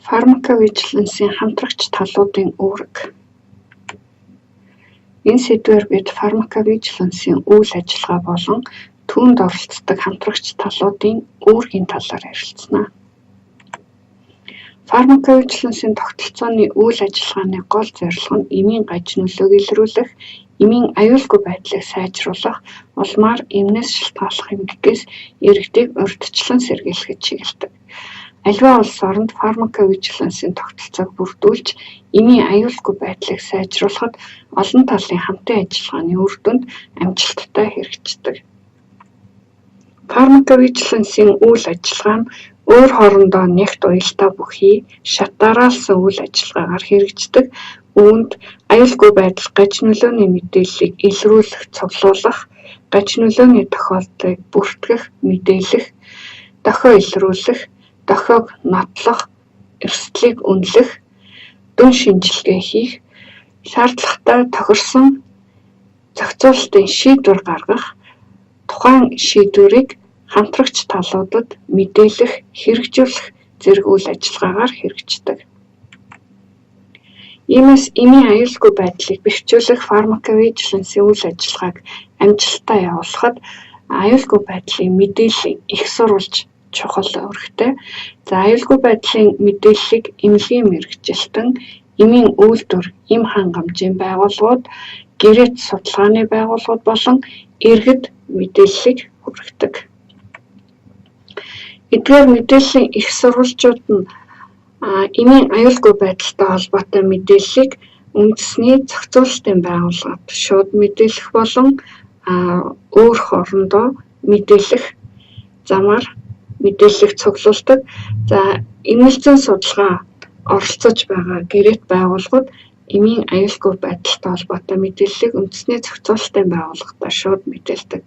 Pharmacovigilance-ийн хамтрагч талуудын үүрэг. Энэ сэдвээр бид pharmacovigilance-ийн үйл ажиллагаа болон түүнд оролцдог хамтрагч талуудын үүргийн талаар ярилцсанаа. Pharmacovigilance-ийн тогтолцооны үйл ажиллагааны гол зорилго нь эмийн гаж нөлөөг илрүүлэх, эмийн аюулгүй байдлыг сайжруулах, улмаар эмнээс шалтгааллах эмгэгээс иргэдийг урьдчилан сэргийлэхэд чиглэдэг. Аливаа улс оронд pharmacovigilance-ийн тогтолцоог бүрдүүлж, эмийн аюулгүй байдлыг сайжруулахад олон талын хамтын ажиллагааны үр дүнд амжилттай хэрэгждэг. Pharmacovigilance-ийн үйл ажиллагаа нь өөр хоорондоо нягт уялдаа бүхий шат дараалсан үйл ажиллагаагаар хэрэгждэг. Үүнд аюулгүй байдал гаж нөлөөний мэдээллийг илрүүлэх, цуглуулах, гаж нөлөөний тохиолдлыг бүртгэх, мэдээлэх, дохио илрүүлэх, дохиог нотлох, эрсдлийг үнэлэх, дүн шинжилгээ хийх, шаардлагатай тохирсон зохицуулалтын шийдвэр гаргах, тухайн шийдвэрийг хамтрагч талуудад мэдээлэх, хэрэгжүүлэх зэрэг үйл ажиллагаагаар хэрэгждэг. Иймээс эмийн аюулгүй байдлыг бэхжүүлэх pharmacovigilance-ийн үйл ажиллагааг амжилттай явуулахад аюулгүй байдлын мэдээллийг их сурвалж чухал үүрэгтэй. За, аюулгүй байдлын мэдээллийг эмнэлгийн мэргэжилтэн, эмийн үйлдвэр, эм хангамжийн байгууллагууд, гэрээт судалгааны байгууллагууд болон иргэд мэдээллийг хүргэдэг. Эдгээр мэдээллийн их сурвалжууд нь эмийн аюулгүй байдалтай холбоотой мэдээллийг үндэсний зохицуулалтын байгууллагад шууд мэдээлэх болон өөр хоорондоо мэдээлэх замаар мэдээллийг цуглуулдаг. За, эмнэлзэн судалгаа оролцож байгаа гэрээт байгууллагууд эмийн аюулгүй байдалтай холбоотой мэдээллийг үндэсний зохицуулалтын байгууллагад шууд мэдээлдэг.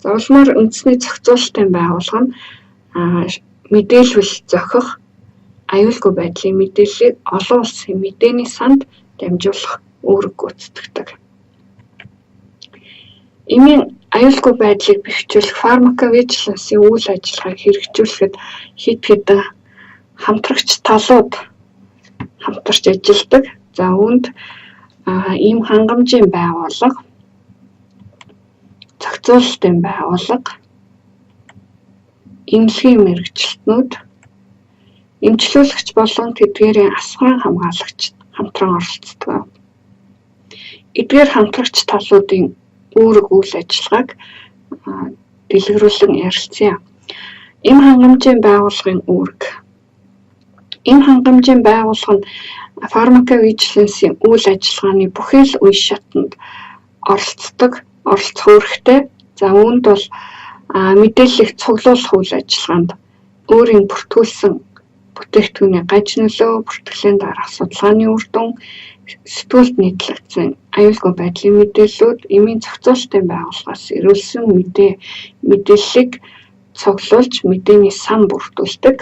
За, улмаар үндэсний зохицуулалтын байгууллага нь мэдээлвэл зохих аюулгүй байдлын мэдээллийг олон улсын мэдээний санд дамжуулах үүрэг гүйцэтгэдэг. Эмийн аюулгүй байдлыг бэхжүүлэх pharmacovigilance-ийн үйл ажиллагааг хэрэгжүүлэхэд хэд хэдэн хамтрагч талууд хамтарч ажилладаг. За, үүнд эм хангамжийн байгууллага, зохицуулалтын байгууллага, эмнэлгийн мэргэжилтнүүд, эмчлүүлэгч болон тэдгээрийн асгаан хамгаалагч хамтран оролцдог. Эдгээр хамтрагч талуудын үүрэг үйл ажиллагааг дэлгэрүүлэн ярилцъя. Эм хангамжийн байгууллагын үүрэг. Эм хангамжийн байгууллага нь pharmacovigilance-ийн үйл ажиллагааны бүхий л үе шатанд оролцдог, оролцох үүрэгтэй. За, үүнд бол мэдээллийг цуглуулах үйл ажиллагаанд өөрийн бүртгүүлсэн бүтээгдэхүүний гаж нөлөө, бүртгэлийн дараах судалгааны үр дүн, сэтгүүлд нийтлэгдсэн аюулгүй байдлын мэдээллүүд, эмийн зохицуулалтын байгууллагаас ирүүлсэн мэдээллийг цуглуулж мэдээний сан бүрдүүлдэг.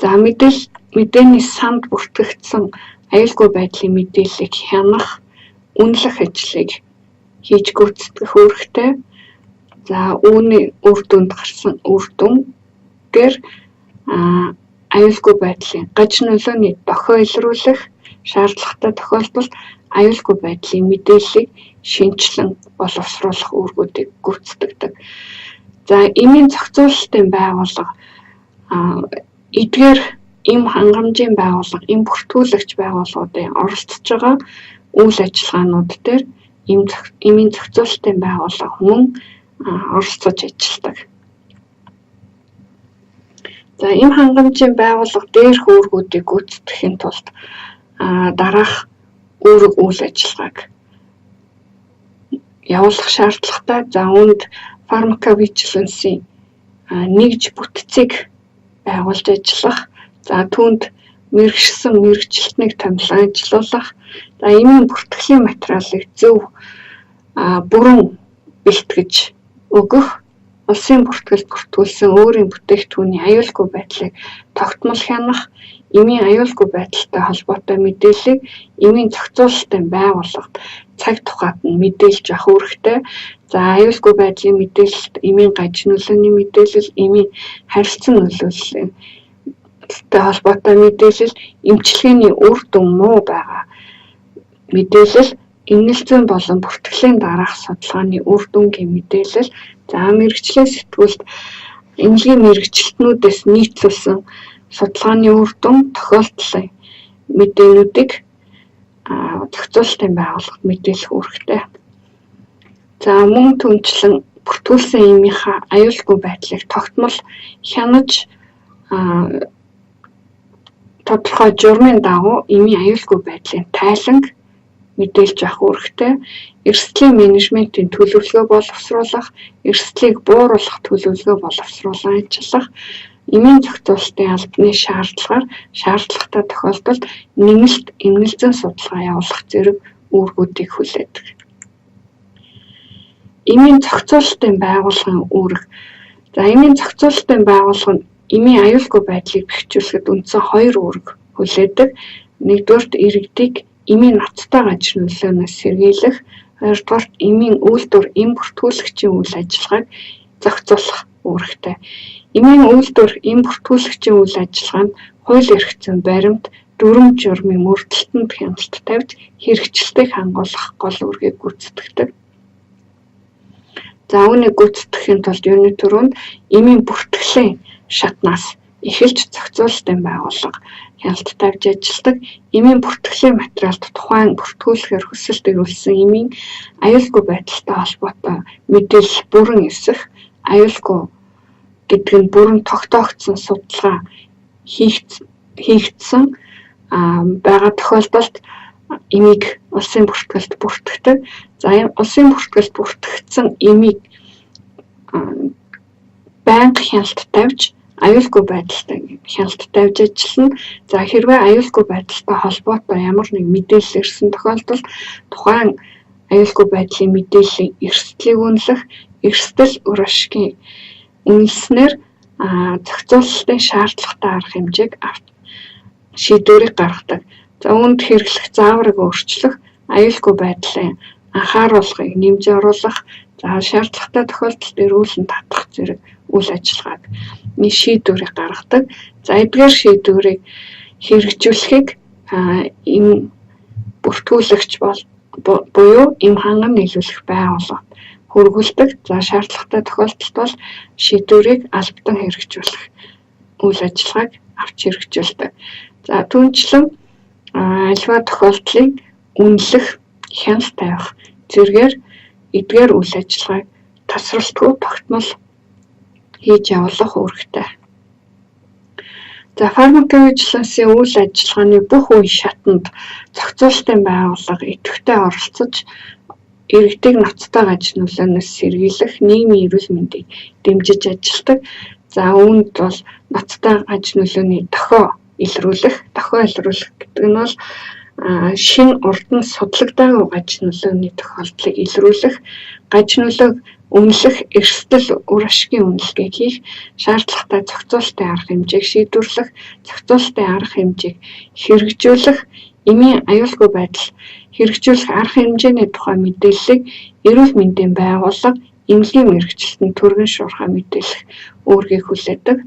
За, мэдээний санд бүртгэгдсэн аюулгүй байдлын мэдээллийг хянах, үнэлэх ажлыг хийж гүйцэтгэх үүрэгтэй. За, үүний үр дүнд гарсан үр дүнгээр аюулгүй байдлын гаж нөлөөний дохио илрүүлэх, шаардлагатай тохиолдолд аюулгүй байдлын мэдээллийг шинэчлэн боловсруулах үүргүүдийг гүйцэтгэдэг. За, эмийн зохицуулалтын байгууллага эдгээр эм хангамжийн байгууллага, эм бүртгүүлэгч байгууллагуудын оролцож байгаа үйл ажиллагаанууд дээр эмийн зохицуулалтын байгууллага мөн оролцож ажилладаг. За, эм хангамжийн байгууллага дээрх үүргүүдийг гүйцэтгэхийн тулд дараах үүрэг үйл ажиллагааг явуулах шаардлагатай. За, үүнд pharmacovigilance-ийн нэгж бүтцийг байгуулж ажиллах, за, түүнд мэргэшсэн мэргэжилтнийг томилон ажиллуулах, за, эмийн бүртгэлийн материалыг зөв бүрэн бэлтгэж өгөх, улсын бүртгэлд бүртгүүлсэн өөрийн бүтээгдэхүүний аюулгүй байдлыг тогтмол хянах, эмийн аюулгүй байдалтай холбоотой мэдээллийг эмийн зохицуулалтын байгууллагад цаг тухайд нь мэдээлж авах үүрэгтэй. За, аюулгүй байдлын мэдээлэлд эмийн гаж нөлөөний мэдээлэл, эмийн харилцан нөлөөллийн тохиолдолтой холбоотой мэдээлэл, эмчилгээний үр дүн муу байгаа мэдээлэл, эмнэлзэн болон бүртгэлийн дараах судалгааны үр дүнгийн мэдээлэл, за мэргэжлийн сэтгүүлд эмнэлгийн мэргэжилтнүүдээс нийтлүүлсэн судалгааны үр дүн, тохиолдлын мэдээнүүдийг зохицуулалтын байгууллагад мэдээлэх үүрэгтэй. За мөн түнчлэн бүртгүүлсэн эмийнхаа аюулгүй байдлыг тогтмол хянаж тодорхой журмын дагуу эмийн аюулгүй байдлын тайланг мэдээлж авах үүрэгтэй, эрсдлийн менежментийн төлөвлөгөө боловсруулах, эрсдлийг бууруулах төлөвлөгөө боловсруулан ажиллах, эмийн зохицуулалтын албаны шаардлагаар шаардлагатай тохиолдолд нэмэлт эмнэлзэн судалгаа явуулах зэрэг үүргүүдийг хүлээдэг. Эмийн зохицуулалтын байгууллагын үүрэг. За эмийн зохицуулалтын байгууллага нь эмийн аюулгүй байдлыг бэхжүүлэхэд үндсэн хоёр үүрэг хүлээдэг. Нэгдүгээрт иргэдийг эмийн ноцтой гаж нөлөөнөөс сэргийлэх, хоёрдугаарт эмийн үйлдвэр, эм бүртгүүлэгчийн үйл ажиллагааг зохицуулах үүрэгтэй. Эмийн үйлдвэр, эм бүртгүүлэгчийн үйл ажиллагаа нь хууль эрх зүйн баримт, дүрэм журмын мөрдөлтөнд хяналт тавьж хэрэгжилтийг хангуулах гол үүргийг гүйцэтгэдэг. За үүнийг гүйцэтгэхийн тулд юуны түрүүнд эмийн бүртгэлийн шатнаас эхэлж зохицуулалтын байгууллага хяналт тавьж ажилладаг. Эмийн бүртгэлийн материалд тухайн бүртгүүлэхээр хүсэлт ирүүлсэн эмийн аюулгүй байдалтай холбоотой мэдээлэл бүрэн эсэх, аюулгүй гэдэг нь бүрэн тогтоогдсон судалгаа хийгдсэн байгаа тохиолдолд эмийг улсын бүртгэлд бүртгэдэг. За улсын бүртгэлд бүртгэгдсэн эмийг байнга хяналт тавьж аюулгүй байдалтай хяналт тавьж ажиллана. За хэрвээ аюулгүй байдалтай холбоотой ямар нэг мэдээлэл ирсэн тохиолдолд тухайн аюулгүй байдлын мэдээллийн эрсдлийг үнэлэх, эрсдэл үр ашигын үнэлснээр зохицуулалтын шаардлагатай арга хэмжээг шийдвэрийг гаргадаг. За үүнд хэрэглэх зааврыг өөрчлөх, аюулгүй байдлын анхааруулгыг нэмж оруулах, за шаардлагатай тохиолдолд эрүүлэн татах зэрэг үйл ажиллагааг шийдвэрийг гаргадаг. За эдгээр шийдвэрийг хэрэгжүүлэхийг эм бүртгүүлэгч бол буюу эм ханган нийлүүлэх байгууллага хөргөлдөг. За шаардлагатай тохиолдолд бол шийдвэрийг албадан хэрэгжүүлэх үйл ажиллагааг авч хэрэгжүүлдэг. За түүнчлэн альва тохиолдлыг үнэлэх, хяналт тавих зэргээр эдгээр үйл ажиллагааг тасралтгүй тогтмол хийж явуулах үүрэгтэй. За фармаковигилансийн үйл ажиллагааны бүх үе шатанд зохицуулалтын байгууллага идэвхтэй оролцож иргэдийг ноцтой гаж нөлөөнөөс сэргийлэх, нийгмийн эрүүл мэндийг дэмжиж ажилладаг. За үүнд бол ноцтой гаж нөлөөний дохио илрүүлэх, дохио илрүүлэх гэдэг нь бол шинэ урд нь судлагдаагүй гаж нөлөөний тохиолдлыг илрүүлэх, гаж нөлөөг үнэлэх, эрсдэл үр ашигын үнэлгээг хийх, шаардлагатай зохицуулалтын арга хэмжээг шийдвэрлэх, зохицуулалтын арга хэмжээг хэрэгжүүлэх, эмийн аюулгүй байдал хэрэгжүүлэх арга хэмжээний тухай мэдээллийг эрүүл мэндийн байгууллага, эмнэлгийн мэргэжилтэнд түргэн шуурхай мэдээлэх үүргийг хүлээдэг.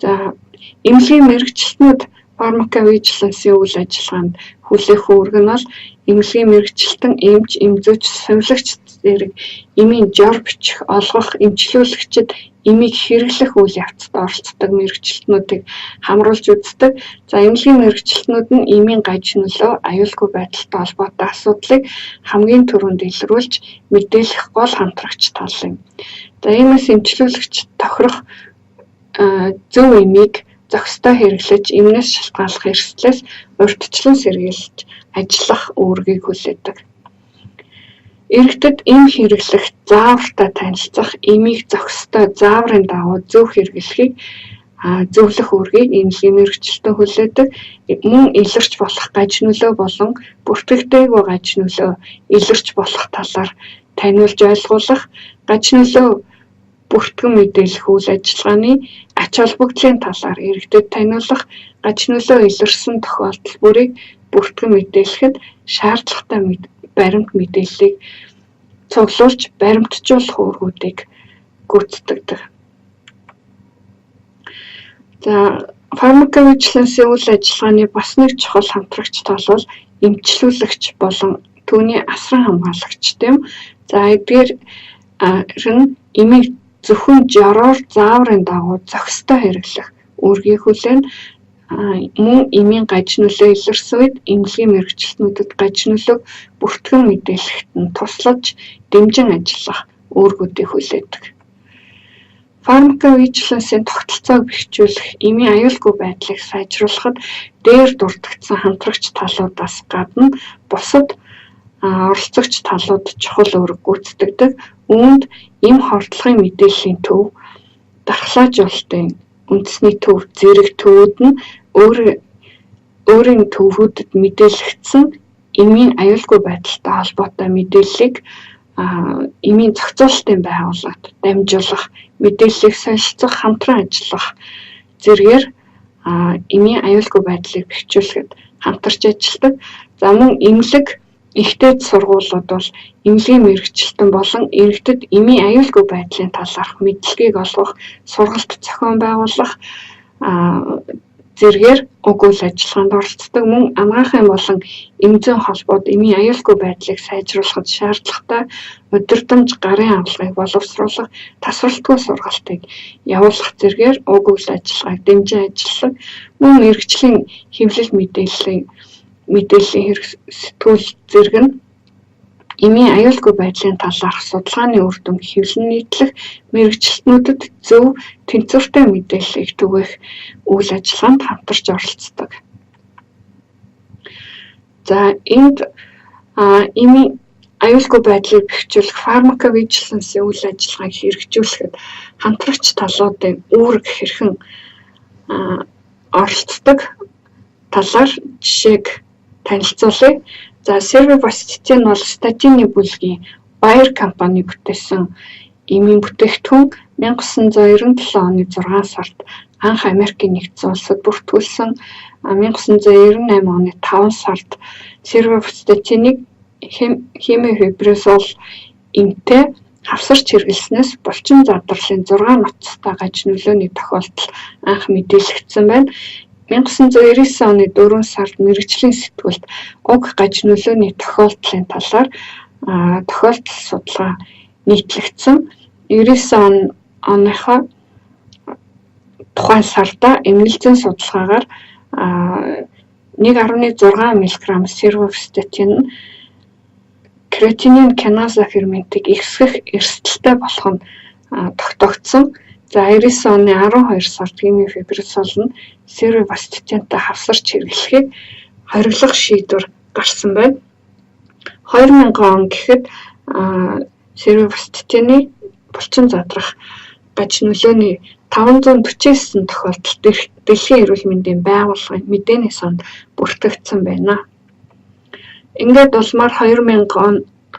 За эмнэлгийн мэргэжилтнүүд фармаковигилансийн үйл ажиллагаанд хүлээх үүрэг нь бол эмнэлгийн мэргэжилтэн, эмч, эмзүүч, сувилагч зэрэг эмийн жор бичих, олгох, эмчлүүлэгчид эмийг хэрэглэх үйл явцад оролцдог мэргэжилтнүүдийг хамруулж үздэг. За эмнэлгийн мэргэжилтнүүд нь эмийн гаж нөлөө, аюулгүй байдалтай холбоотой асуудлыг хамгийн түрүүнд илрүүлж мэдээлэх гол хамтрагч тал юм. За иймээс эмчлүүлэгч тохирох зөв эмийг зохистой хэрэглэж, эмнээс шалтгааллах эрсдлээс урьдчилан сэргийлж ажиллах үүргийг хүлээдэг. Иргэдэд эм хэрэглэх заавартай танилцах, эмийг зохистой зааврын дагуу зөв хэрэглэхийг зөвлөх үүргийг эмнэлгийн мэргэжилтэн хүлээдэг. Мөн илэрч болох гаж нөлөө болон бүртгэгдээгүй гаж нөлөө илэрч болох талаар таниулж ойлгуулах, гаж нөлөө бүртгэн мэдээлэх үйл ажиллагааны ач холбогдлын талаар иргэдэд таниулах, гаж нөлөө илэрсэн тохиолдол бүрийг бүртгэн мэдээлэхэд шаардлагатай баримт мэдээллийг цуглуулж баримтжуулах үүргүүдийг гүйцэтгэдэг. За Pharmacovigilance-ийн үйл ажиллагааны бас нэг чухал хамтрагч тал бол эмчлүүлэгч болон түүний асран хамгаалагч тийм. За, эдгээр нь эмийг зөвхөн жороор зааврын дагуу зохистой хэрэглэх үүргийг хүлээнэ. Мөн эмийн гаж нөлөө илэрсэн үед эмнэлгийн мэргэжилтнүүдэд гаж нөлөөг бүртгэн мэдээлэхэд нь туслаж дэмжин ажиллах үүргүүдийг хүлээдэг. Pharmacovigilance-ийн тогтолцоог бэхжүүлэх, эмийн аюулгүй байдлыг сайжруулахад дээр дурдагдсан хамтрагч талуудаас гадна бусад оролцогч талууд чухал үүрэг гүйцэтгэдэг. Үүнд эм хордлогын мэдээллийн төв, дархлаажуулалтын үндэсний төв зэрэг төвүүд нь өөрийн төвүүдэд мэдээлэгдсэн эмийн аюулгүй байдалтай холбоотой мэдээллийг эмийн зохицуулалтын байгууллагад дамжуулах, мэдээллийг солилцох, хамтран ажиллах зэргээр эмийн аюулгүй байдлыг бэхжүүлэхэд хамтарч ажилладаг. За, мөн эмнэлэг, их дээд сургуулиуд бол эмнэлгийн мэргэжилтэн болон иргэдэд эмийн аюулгүй байдлын талаарх мэдлэгийг олгох, сургалт зохион байгуулах зэргээр уг үйл ажиллагаанд оролцдог. Мөн анагаахын болон эм зүйн холбоод эмийн аюулгүй байдлыг сайжруулахад шаардлагатай удирдамж, гарын авлагыг боловсруулах, тасралтгүй сургалтыг явуулах зэргээр уг үйл ажиллагааг дэмжин ажилладаг. Мөн мэргэжлийн хэвлэл мэдээллийн хэрэг сэтгүүл зэрэг нь эмийн аюулгүй байдлын талаарх судалгааны үр дүнг хэвлэн нийтлэх, мэргэжилтнүүдэд зөв, тэнцвэртэй мэдээллийг түгээх үйл ажиллагаанд хамтарч оролцдог. За, энд эмийн аюулгүй байдлыг бэхжүүлэх pharmacovigilance-ийн үйл ажиллагааг хэрэгжүүлэхэд хамтрагч талуудын үүрэг хэрхэн оролцдог талаар жишээг танилцуулъя. За, Cerivastatin бол статины бүлгийн Bayer компани бүтээсэн эмийн бүтээгдэхүүн. 1997 оны 6 сард анх Америкийн Нэгдсэн Улсад бүртгүүлсэн. 1998 оны 5 сард Cerivastatin-ыг хемофиброзол эмтэй хавсарч хэрэглэснээс булчин задарлын 6 ноцтой гаж нөлөөний тохиолдол анх мэдээлэгдсэн байна. 1999 оны 4 сард мэргэжлийн сэтгүүлд уг гаж нөлөөний тохиолдлын талаар тохиолдол судалгаа нийтлэгдсэн. 99 оныхоо тухайн сарда эмнэлзэн судалгаагаар 1.6 мг cerivastatin креатинин киназа ферментийг ихсгэх эрсдэлтэй болох нь тогтоогдсон. За, 99 оны 12 сард хемофиброзол нь cerivastatin-тай хавсарч хэрэглэхийг хориглох шийдвэр гарсан байна. 2000 он гэхэд cerivastatin-ы булчин задрах гаж нөлөөний 549 тохиолдолд Дэлхийн эрүүл мэндийн байгууллагын мэдээний санд бүртгэгдсэн байна. Ингээд улмаар 2000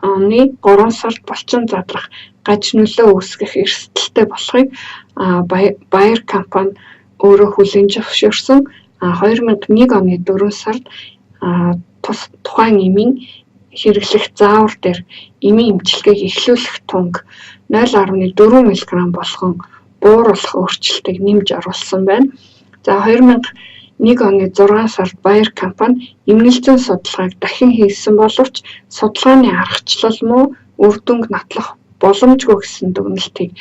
оны 3 сард булчин задрах гаж нөлөө үүсгэх эрсдэлтэй болохыг Bayer компани өөрөө хүлээн зөвшөөрсөн. 2001 оны 4 сард тухайн эмийн хэрэглэх заавар дээр эмийн эмчилгээг эхлүүлэх тунг 0.4 мг болгон бууруулах өөрчлөлтийг нэмж оруулсан байна. За, 2001 оны 6 сард Bayer компани эмнэлзэн судалгааг дахин хийсэн боловч судалгааны аргачлал муу, үр дүнг нотлох боломжгүй гэсэн дүгнэлтийг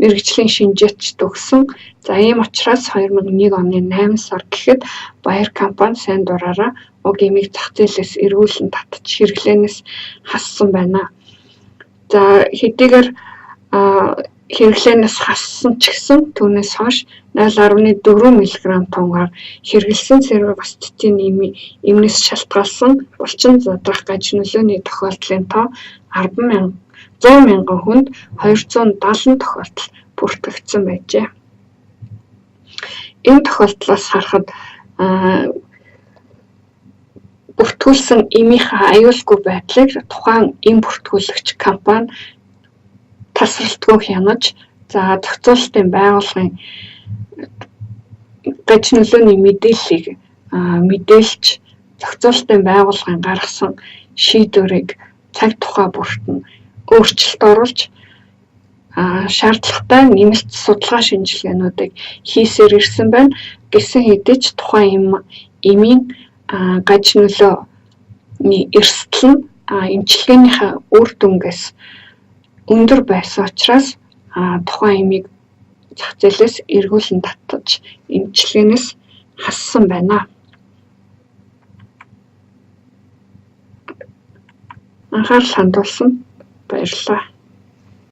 мэргэжлийн шинжээчид өгсөн. За, ийм учраас 2001 оны 8 сар гэхэд Bayer компани сайн дураараа уг эмийг зах зээлээс эргүүлэн татаж хэрэглээнээс хассан байна. За, хэдийгээр хэрэглээнээс хассан ч гэсэн түүнээс хойш 0.4 мг тунгаар хэрэглэсэн cerivastatin эмнээс шалтгаалсан булчин задрах гаж нөлөөний тохиолдлын тоо 10 100 мянган хүнд 270 тохиолдол бүртгэгдсэн байжээ. Энэ тохиолдлоос харахад бүртгүүлсэн эмийнхээ аюулгүй байдлыг тухайн эм бүртгүүлэгч компани тасралтгүй хянаж, за, зохицуулалтын байгууллагын гаж нөлөөний мэдээллийг мэдээлж, зохицуулалтын байгууллагын гаргасан шийдвэрийг цаг тухай бүрт нь өөрчлөлт оруулж, шаардлагатай нэмэлт судалгаа шинжилгээнүүдийг хийсээр ирсэн байна. Гэсэн хэдий ч тухайн эмийн гаж нөлөөний эрсдэл нь эмчилгээнийхээ үр дүнгээс өндөр байсан учраас тухайн эмийг зах зээлээс эргүүлэн татаж эмчилгээнээс хассан байна. Анхаарал хандуулсан баярлалаа.